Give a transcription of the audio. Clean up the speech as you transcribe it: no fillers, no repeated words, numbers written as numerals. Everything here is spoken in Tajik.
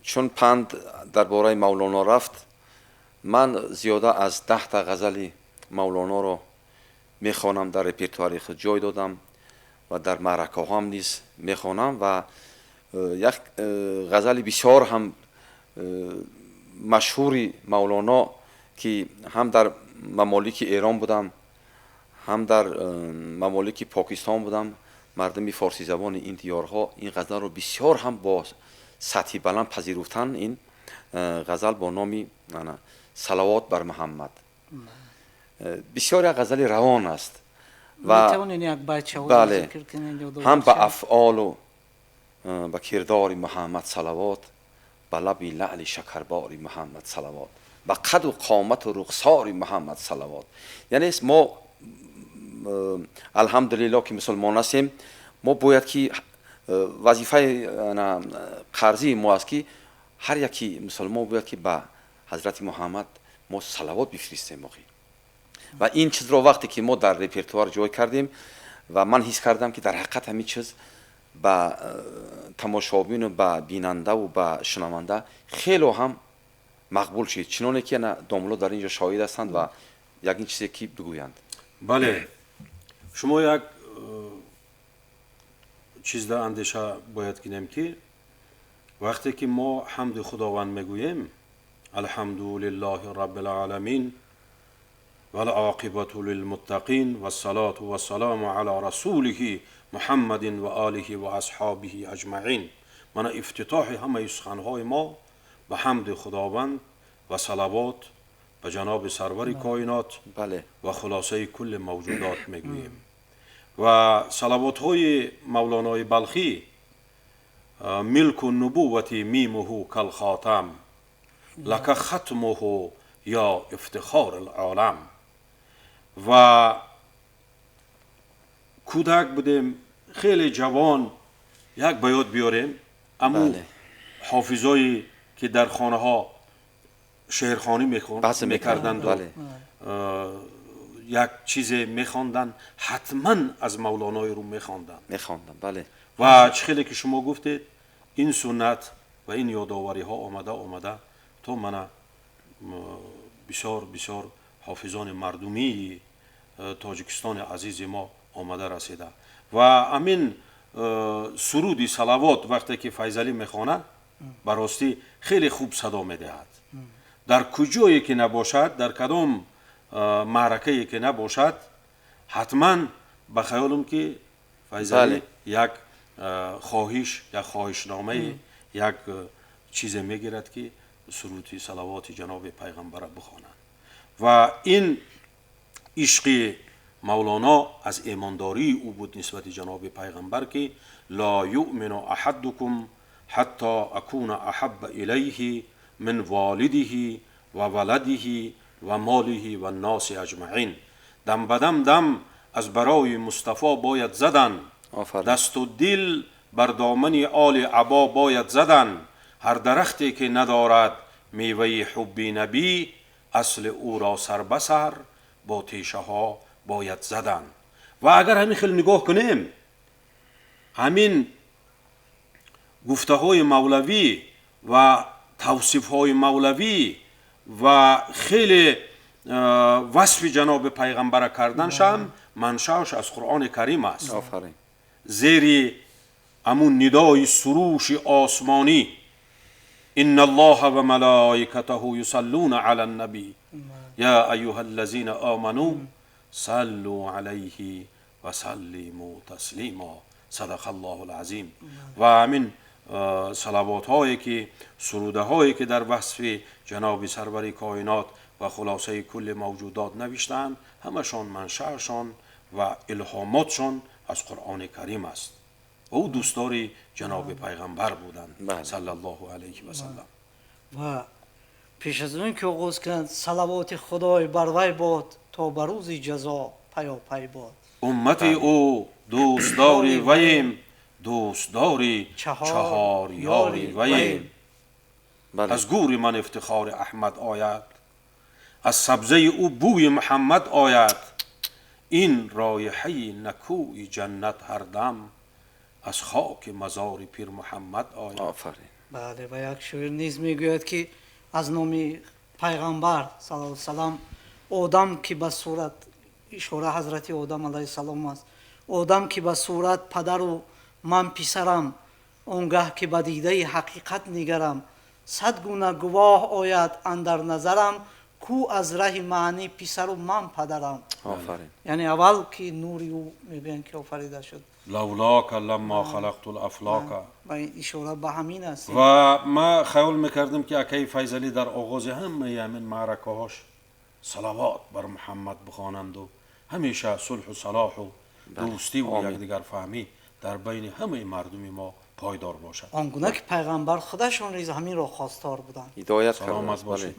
Чун панд дар бораи Мавлоно рафт, ман зиёда аз 10-та ғазали Мавлоноро мехонам, дар репертуари худ ҷой додам ва дар маъракаҳоам низ мехонам. Ва як ғазали бисёр ҳам машҳури Мавлоно, ки ҳам дар мамолики Эрон будам, ҳам дар мамолики Покистон будам, мардуми форсизабони ин диёрҳо ин ғазалро бисёр ҳам бо сатҳи баланд пазируфтанд. Ин ғазал бо номи «Салавот бар Муҳаммад» бисёр як ғазали равон аст. Ва бале, ҳам ба афъолу ба кирдори Муҳаммад салавот, ба лаби лаъли шакарбори Муҳаммад салавот, ба қаду қомату рухсори Муҳаммад салавот. Яъне мо, алҳамдулилло, ки мусулмон ҳастем, мо бояд ки вазифаи қарзии мо аст, ки ҳар яки мусулмон бояд ки ба ҳазрати Муҳаммад мо салавот бифиристем охи. Ва ин чизро вақте ки мо дар репертуар ҷой кардем ва ман ҳис кардам, ки дар ҳақиқат ҳамин чиз ба тамошобину ба бинандаву ба шунаванда хело ҳам мақбул шуд, чуноне ки ана домулло дар ин ҷо шоҳид ҳастанд ва ягин чизе ки бигӯянд. Бале, шумо як чизда андеша бояд кунем, ки вақте ки мо ҳамди Худованд мегӯем, алҳамду лиллаҳи раббил والعاقبة للمتقين والصلاة والسلام على رسوله محمد وآله وأصحابه أجمعين. Мана, ифтитоҳи ҳамаи суханҳои мо ба ҳамди Худованд ва салавот ба ҷаноби сарвари коинот ва хулосаи кулли мавҷудот мегӯем. Ва салавотҳои Мавлонои Балхӣ: милку нубуввати мимуҳу калхотам лака хатмуҳу ё ифтихор алолам. Ва кӯдак будем, хеле ҷавон, як ба ёд биёрем аму ҳофизое ки дар хонаҳо шеърхонӣ мекарданду як чизе мехонданд, ҳатман аз Мавлонои Рум мехонданд. Мехонданд, бале. Ва чӣ хеле ки шумо гуфтед, ин суннат ва ин ёдовариҳо омада омада то мана бисёр бисёр ҳофизони мардумии Тоҷикистони азизи мо омада расида. Ва амин суруди салавот вақте ки Файзалӣ мехонад, ба ростӣ хеле хуб садо медиҳад. Дар куҷое ки набошад, дар кадом маъракае ки набошад, ҳатман ба хаёлам ки Файзалӣ як хоҳиш, як хоҳишномае, як чизе мегирад, ки суруди салавоти ҷаноби пайғамбара бихонанд. Ва ин ишқи Мавлоно аз имондории ӯ буд нисбати ҷаноби пайғамбар, ки ла юъмину аҳадукум ҳатто акуна аҳабба илайҳи мин волидиҳи ва валадиҳи ва молиҳи ва носи аҷмаин. Дам ба дам дам аз барои Мустафо бояд задан, дасту дил бар домани оли або бояд задан. Ҳар дарахте ки надорад меваи ҳубби набӣ, асли ӯро сар ба сар бо тешаҳо бояд задан. Ва агар ҳамин хел нигоҳ кунем, ҳамин гуфтаҳои мавлавӣ ва тавсифҳои мавлавӣ ва хеле васфи ҷаноби пайғамбара карданшам маншааш аз Қуръони Карим аст. Зери амун нидои суруши осмонӣ: инна аллоҳа ва малоикатаҳу юсаллуна ала ннабӣ я аюҳа аллазина оману саллу алайҳи ва саллиму таслимо. Садақа аллоҳу алазим. Ва ҳамин салавотҳое ки, сурудаҳое ки дар васфи ҷаноби сарвари коинот ва хулосаи кулли мавҷудот навиштаанд, ҳамашон маншаашон ва илҳомотшон аз Қуръони Карим аст. Ва ӯ дӯстдори ҷаноби пайғамбар буданд, саллаллоҳу алайҳи васаллам. Ва пеш аз он ки оғоз кунанд, салавоти Худой бар вай бод, то ба рӯзи ҷазо паёпай бод. Уммати ӯ дӯстдори ваем, дӯстдори чаҳор ёри ваем. Аз гури ман ифтихори Аҳмад ояд, аз сабзаи ӯ бӯи Муҳаммад ояд. Ин роиҳаи накӯи ҷаннат ҳар дам аз хоки мазори Пир Муҳаммад ояд. Офарин. Бале, ва як шоир низ мегӯяд, ки аз номи пайғамбар саллаллоҳу салам, одам ки ба сурат, ишора ҳазрати Одам алайҳиссалом аст, одам ки ба сурат падару ман писарам, он гаҳ ки ба дидаи ҳақиқат нигарам, сад гуна гувоҳ ояд андар назарам, ку аз раҳи маънӣ писару ман падарам. Офарин. Яъне аввал ки нури ӯ мегӯянд, ки офарида шуд. Лавлока ламма халақтул афлока. Ва ин ишора ба ҳамин аст. Ва ман хаёл мекардам, ки акаи Файзалӣ дар оғози ҳамаи ҳамин маъракаҳош салавот бар Муҳаммад бихонанду ҳамеша сулҳу салоҳу дӯстиву якдигарфаҳмӣ дар байни ҳамаи мардуми мо пойдор бошад. Он гуна ки пайғамбар худашон низ ҳаминро хостор буданд. Ҳидоят Саломат кардааст, бале. бошед.